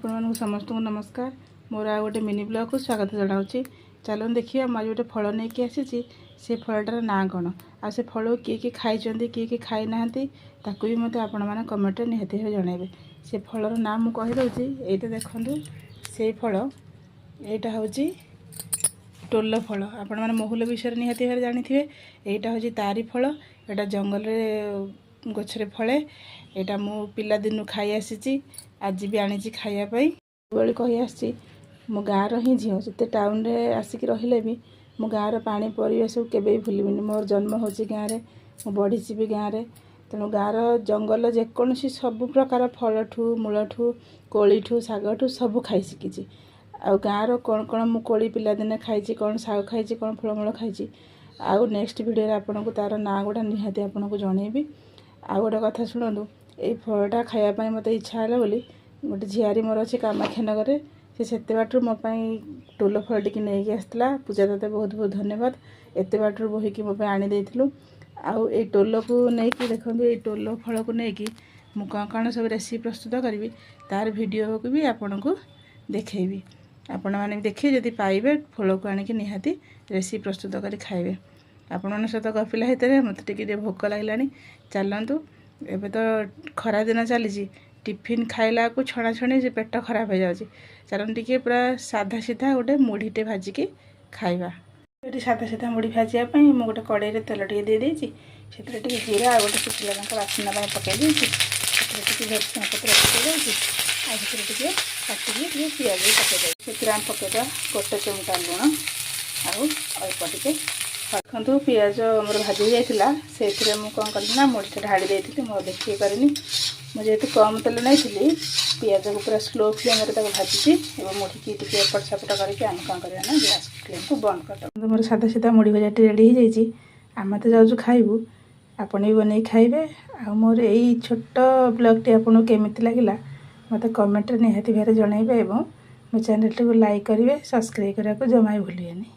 ଆପଣମାନଙ୍କୁ ସମସ୍ତଙ୍କୁ ନମସ୍କାର। ମୋର ଆଉ ଗୋଟେ ମିନି ବ୍ଲଗ୍କୁ ସ୍ୱାଗତ ଜଣାଉଛି। ଚାଲନ୍ତୁ ଦେଖିବା, ମୁଁ ଆଜି ଗୋଟେ ଫଳ ନେଇକି ଆସିଛି। ସେ ଫଳଟାର ନାଁ କ'ଣ ଆଉ ସେ ଫଳକୁ କିଏ କିଏ ଖାଇଛନ୍ତି, କିଏ କିଏ ଖାଇନାହାନ୍ତି, ତାକୁ ବି ମୋତେ ଆପଣମାନେ କମେଣ୍ଟରେ ନିହାତି ଭାବେ ଜଣାଇବେ। ସେ ଫଳର ନାଁ ମୁଁ କହିଦେଉଛି। ଏଇଟା ଦେଖନ୍ତୁ, ସେଇ ଫଳ। ଏଇଟା ହେଉଛି ଟୋଲ ଫଳ। ଆପଣମାନେ ମହୁଲ ବିଷୟରେ ନିହାତି ଭାବରେ ଜାଣିଥିବେ। ଏଇଟା ହେଉଛି ତାରି ଫଳ। ଏଇଟା ଜଙ୍ଗଲରେ ଗଛରେ ଫଳେ। ଏଇଟା ମୁଁ ପିଲାଦିନୁ ଖାଇ ଆସିଛି, ଆଜି ବି ଆଣିଛି ଖାଇବା ପାଇଁ। ସବୁବେଳେ କହି ଆସିଛି, ମୁଁ ଗାଁର ହିଁ ଝିଅ। ଯେତେ ଟାଉନରେ ଆସିକି ରହିଲେ ବି ମୁଁ ଗାଁର ପାଣି, ପରିବେଶକୁ କେବେ ବି ଭୁଲିବିନି। ମୋର ଜନ୍ମ ହେଉଛି ଗାଁରେ, ମୁଁ ବଢ଼ିଛି ବି ଗାଁରେ। ତେଣୁ ଗାଁର ଜଙ୍ଗଲ ଯେକୌଣସି ସବୁ ପ୍ରକାର ଫଳଠୁ, ମୂଳଠୁ, କୋଳିଠୁ, ଶାଗଠୁ ସବୁ ଖାଇ ଶିଖିଛି। ଆଉ ଗାଁର କ'ଣ କ'ଣ ମୁଁ କୋଳି ପିଲାଦିନେ ଖାଇଛି, କ'ଣ ଶାଗ ଖାଇଛି, କ'ଣ ଫଳମୂଳ ଖାଇଛି, ଆଉ ନେକ୍ସଟ ଭିଡ଼ିଓରେ ଆପଣଙ୍କୁ ତା'ର ନାଁ ଗୁଡ଼ା ନିହାତି ଆପଣଙ୍କୁ ଜଣେଇବି। ଆଉ ଗୋଟେ କଥା ଶୁଣନ୍ତୁ, ଏଇ ଫଳଟା ଖାଇବା ପାଇଁ ମୋତେ ଇଚ୍ଛା ହେଲା ବୋଲି ଗୋଟେ ଝିଆରୀ ମୋର ଅଛି କାମାକ୍ଷାନଗରରେ, ସେ ସେତେ ବାଟରୁ ମୋ ପାଇଁ ଟୋଲ ଫଳ ଟିକେ ନେଇକି ଆସିଥିଲା। ପୂଜା, ତୋତେ ବହୁତ ବହୁତ ଧନ୍ୟବାଦ, ଏତେ ବାଟରୁ ବୋହିକି ମୋ ପାଇଁ ଆଣିଦେଇଥିଲୁ। ଆଉ ଏଇ ଟୋଲକୁ ନେଇକି, ଦେଖନ୍ତୁ, ଏଇ ଟୋଲ ଫଳକୁ ନେଇକି ମୁଁ କ'ଣ କ'ଣ ସବୁ ରେସିପି ପ୍ରସ୍ତୁତ କରିବି, ତାର ଭିଡ଼ିଓକୁ ବି ଆପଣଙ୍କୁ ଦେଖେଇବି। ଆପଣମାନେ ବି ଦେଖିବେ, ଯଦି ପାଇବେ ଫଳକୁ ଆଣିକି ନିହାତି ରେସିପି ପ୍ରସ୍ତୁତ କରି ଖାଇବେ। ଆପଣମାନଙ୍କ ସହିତ ଗପିଲା ଭିତରେ ମୋତେ ଟିକେ ଟିକେ ଭୋକ ଲାଗିଲାଣି। ଚାଲନ୍ତୁ, ଏବେ ତ ଖରାଦିନ ଚାଲିଛି, ଟିଫିନ୍ ଖାଇଲାକୁ ଛଣାଛଣି, ସେ ପେଟ ଖରାପ ହେଇଯାଉଛି। ଚାଲନ୍ତୁ, ଟିକେ ପୁରା ସାଧା ସିଧା ଗୋଟେ ମୁଢ଼ିଟେ ଭାଜିକି ଖାଇବା। ଏଠି ସାଧା ସିଧା ମୁଢ଼ି ଭାଜିବା ପାଇଁ ମୁଁ ଗୋଟେ କଡ଼େଇରେ ତେଲ ଟିକେ ଦେଇଦେଇଛି। ସେଥିରେ ଟିକେ ଜିରା ଆଉ ଗୋଟେ ଶୁଖିଲା ଲଙ୍କା ବାସ୍ନା ପାଇଁ ପକାଇ ଦେଇଛି। ସେଥିରେ ଟିକେ ଭେସୁଙ୍ଗା ପତ୍ର ପକାଇ ଦେଉଛି ଆଉ ସେଥିରେ ଟିକେ କାଟିକି ଟିକେ ପିଆଜ ବି ପକାଇ ଦେଉଛି। ସେଥିରେ ଆମେ ପକାଇଦେବା ଗୋଟେ ଚିମୁଟା ଲୁଣ ଆଉ ଅଳ୍ପ ଟିକେ। ଦେଖନ୍ତୁ, ପିଆଜ ଆମର ଭାଜି ଯାଇଥିଲା। ସେଇଥିରେ ମୁଁ କ'ଣ କଲି ନା ମୁଢ଼ିଟା ଢାଳି ଦେଇଥିଲି। ମୁଁ ଆଉ ଦେଖେଇ ପାରିନି। ମୁଁ ଯେହେତୁ କମ୍ ତେଲ ନେଇଥିଲି, ପିଆଜକୁ ପୁରା ସ୍ଲୋ ଫ୍ଲେମ୍ରେ ତାକୁ ଭାଜିଛି ଏବଂ ମୁଢ଼ିକି ଟିକେ ଏପଟ ସେପଟ କରିକି ଆମେ କ'ଣ କରିବା ନା ଗ୍ୟାସ୍ ଫ୍ଲେମ୍କୁ ବନ୍ଦ କରିଦେବା। ମୋର ସାଧା ସିଧା ମୁଢ଼ି ଭଜାଟି ରେଡ଼ି ହେଇଯାଇଛି। ଆମେ ତ ଯାଉଛୁ ଖାଇବୁ, ଆପଣ ବି ବନେଇକି ଖାଇବେ। ଆଉ ମୋର ଏଇ ଛୋଟ ବ୍ଲଗ୍ଟି ଆପଣଙ୍କୁ କେମିତି ଲାଗିଲା, ମୋତେ କମେଣ୍ଟରେ ନିହାତି ଭାବରେ ଜଣାଇବେ ଏବଂ ମୋ ଚ୍ୟାନେଲଟିକୁ ଲାଇକ୍ କରିବେ, ସବସ୍କ୍ରାଇବ୍ କରିବାକୁ ଜମା ବି ଭୁଲିବେନି।